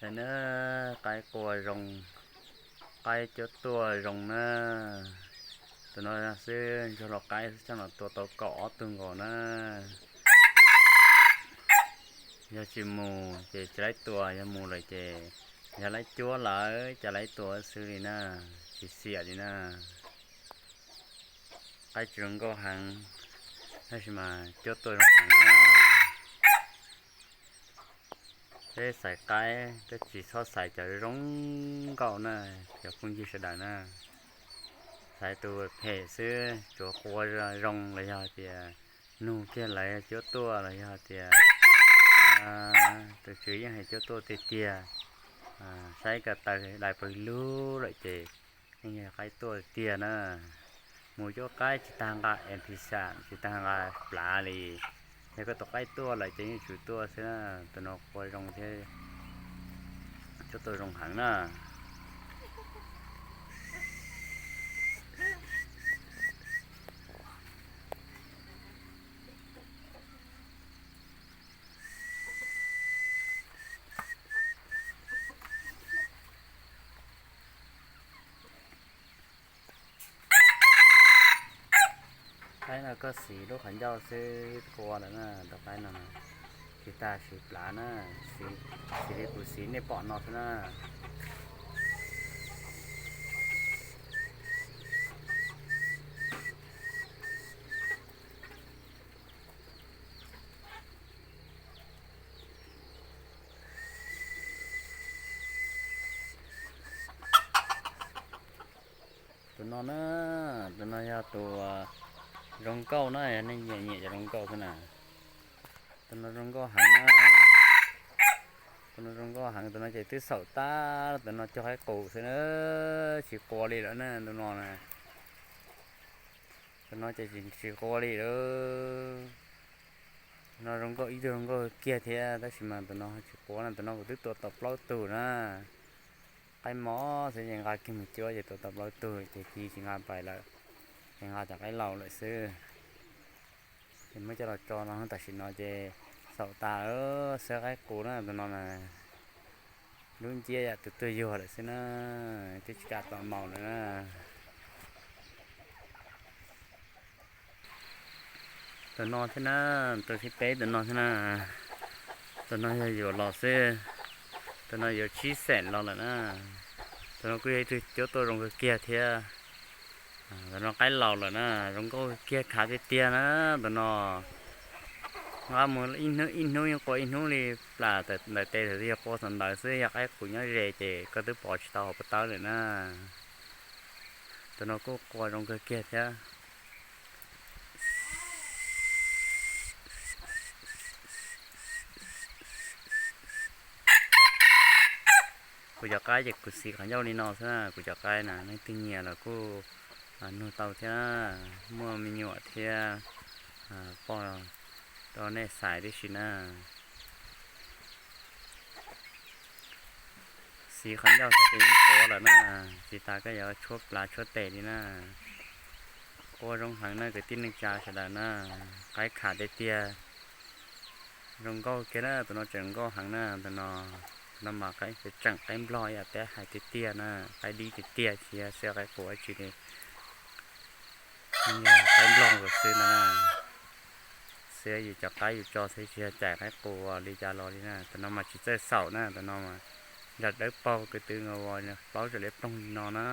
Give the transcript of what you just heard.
Na, qaib qua zoo, qaib cuab tuaj zoo na. Tus no xwb ntsuag los qaib xwb coj los tua tau kaum ob tug nkaus na. Yog tsis mus ces tsis laib tua, yog mus lawm ces yog laib cuab lawm ces laib tua xwb li na, tsis xiam li na. Qaib tsis zoo nkauj heev, tab sis mas cuab tuaj zoo heev na. Peb xaiv qaib, peb tsis txhob xaiv cov zoo nkauj na, cov phooj ywg sawv daws na. Xaiv tus phem xwb, tsuav qua zoo los yog tias nug kiag lawv cuab tuaj los yog tias tus tswv yeej hais cuab tuaj tiag tiag. Saib ko taw dais pawg lug lawm ces yeej yog qaib tuaj tiag na. Mus cuab qaib tsis tas nqa epixam, tsis tas nqa plav li. Yog koj tus qaib tuaj lawm ces yeej tsum tuaj xwb na. Tus no qua zoo thiab, cuab tuaj zoo heev na. Qaib no koj siv lub qhov ncauj xwb qua lawm na, tus qaib no. Tsis tas siv plav na, siv li kuv siv nej pom no xwb na. Tus no na, tus no yog tus zoo nkauj na, yog nej nyiam nyiam cov zoo nkauj xwb na. Tus no zoo nkauj heev na. Tus no zoo nkauj heev, tus no ces twb xaum tag, tus no cog qaib qus xwb na, tsis qua li lawm na, tus no na. Tus no ces tsis qua li lawm. Tus no zoo nkauj ib tug zoo nkauj kiag thiab, tab sis mas tus no tsis qua na, tus no kuv twb tua tau plaub tug na. Qaib mob xwb ces nqa kiag mus cuab ces tua tau plaub tug ces cia tsis nqa pais lawm, ces nqa cov qaib laus lawm xwb. Ces muab coj los tso no tam sim no ces xaum tas lawm, xwb qaib qus na, tus no na. Lub nciab yam tus tuag yuag lawm xwb na, twb tsis kam tom maus lawm na. Tus no thiab na, tus thib peb tus no thiab na. Tus no yog yuav los xwb, tus no yuav tsib xeem los lawm na. Tus no kuj yog ib tug cuab tuaj zoo kawg kiag thiab. Tus no qaib laus lawm na, zoo nkauj kiag khav tiag tiag na. Tus no nqa mus ib hnub ib hnub yeej qua ib hnub li, plam ntawm tes thaum twg yog qua thaum ntawd xwb, yog qaib qus nyob ze ces koj twb pov tsis tau hauv pov tawb lawm na. Tus no kuj qua zoo kawg kiag thiab. Kuv cov qaib ces kuv siv qhov ncauj li no xwb na, kuv cov qaib na, leej twg nyiam los kuj nug tau thiab, muaj me nyuam thiab poj rau nej xaiv tib si na. Siv qhov ncauj xwb ces yeej qua lawm na, tsis tas koj yuav tshuab plav tshuab tes li na. Qua zoo heev na kwv tij neej tsa sawv daws na, qaib khav tiag tiag. Zoo nkauj kiag na, tus no tseem nkauj heev na, tus no, tus no mas qaib tseem qaib nplog ib yam peb hais tiag tiag na, qaib dib tiag tiag, tsis yog xwb qaib qus dab tsi li. Yog qaib nplog nkaus xwb no na. Xwb yus cov qaib yus tso xwb, tsis yog cais qaib qus li cas los li na. Tus no mas tsis txawj xaum na, tus no mas ntsa dawb paug kwv tw nkaus, plaub tsam liab ploog li no na.